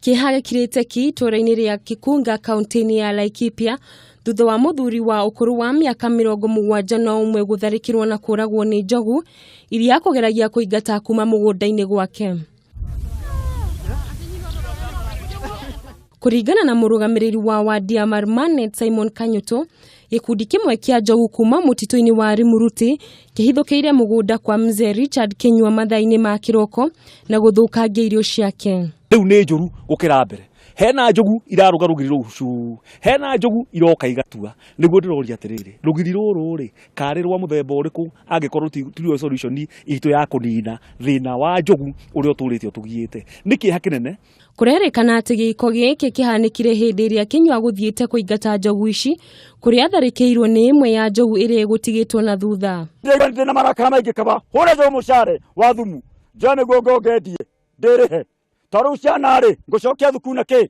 Kĩeha gĩkirĩte ki itũũra-inĩ rĩa Kikunga kaunti-inĩ ya Laikipia thutha wa mũthuri wa ũkũrũ wa mĩaka 71 gũtharĩkĩrwo na kũragwo nĩ njogu iria akũgeragia kũingata kuma mũgũnda-inĩ gwake. Kũringana na mũrũgamĩrĩri wa wadi ya Marmanet Simon Kanyutu, gĩkundi kĩmwe kĩa njogu kuma mũtitũ-inĩ wa Rimuruti kĩhithũkĩire mũgũnda kwa Mzee Richard Kinyua mathaa-inĩ ma kĩroko na gũthũkangia irio ciake. Rĩu nĩ njũru gũkĩra mbere. Hena njogu irarũga rũgiri rũu cuu, hena njogu iroka igatua. Nĩguo ndĩroria atĩrĩrĩ, rũgiri rũrũ rĩ, karĩ rwa mũthemba ũrĩkũ angĩkorwo tiruo solution itũ ya kũnina thĩna wa njogu ũrĩa ũtũrĩte ũtũgiĩte. Nĩ kĩeha kĩnene. Kũrerĩkana atĩ gĩko gĩkĩ kĩhanĩkire hĩndĩ ĩrĩa Kinyua gũthiĩte kũingata njogu ici kũrĩa atharĩkĩirwo nĩ ĩmwe ya njogu ĩrĩa ĩgũtigĩtwo na thutha. Ndĩraigua ndĩ na marakara maingĩ kaba hũre njogu mũcare wa thumu njoe nĩguo ngongendie ndĩrĩhe tondũ rĩu ciana rĩ ngũcokia thukuru na kĩ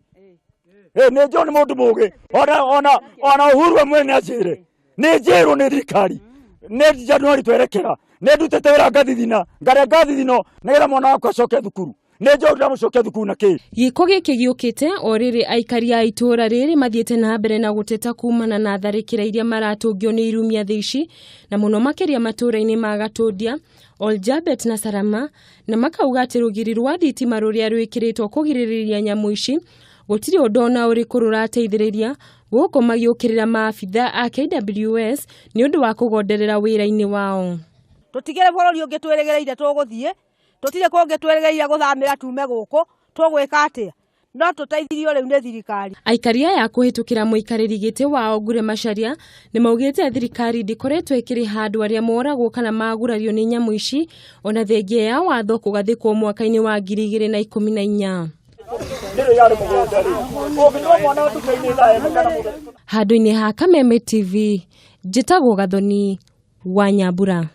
ĩ nĩ njũĩ nĩ mũndũ mũgĩ ona ona ona Uhuru we mwene anjĩre nĩ njĩrwo nĩ thirikari nĩ Januari twerekera nĩ ndutĩte wĩra ngathithina ngarĩa ngathithino nĩgetha mwana wakwa acoke thukuru nĩ njũĩ ndĩramũcokia thukuru na kĩ. Gĩko gĩkĩ gĩũkĩte o rĩrĩ aikari a itũũra rĩrĩ mathiĩte na mbere na gũteta kumana na tharĩkĩra iria maratũngio nĩ irumia thĩ ici na mũno makĩria matũũra-inĩ ma Gatũndia, Oljabet na Salama na makauga atĩ rũgiri rwa thitima rũrĩa rwĩkĩrĩtwo kũgirĩrĩria nyamũ ici gũtirĩ ũndũ ona ũrĩkũ rũrateithĩrĩria gũkũ magĩũkĩrĩra maabitha a KWS nĩ ũndũ wa kũgonderera wĩra-inĩ wao. Tũtigĩrĩ bũrũri ũngĩ twĩrĩgĩrĩire tũgũthiĩ, tũtirĩ kũngĩ twĩrĩgĩrĩire gũthamĩra tume gũkũ, tũgwĩka atĩa? No tũteithirio rĩu nĩ thirikari. Aikari aya kũhĩtũkĩra mũikarĩri gĩtĩ wao Ngure Macharia nĩ maugĩte thirikari ndĩkoretwo ĩkĩrĩha andũ arĩa moragwo kana magurario nĩ nyamũ ici ona thengia ya watho kũgathĩkwo mwaka-inĩ wa 2014. Handũ-inĩ ha Kameme TV, njĩtagwo Gathoni wa Nyambura.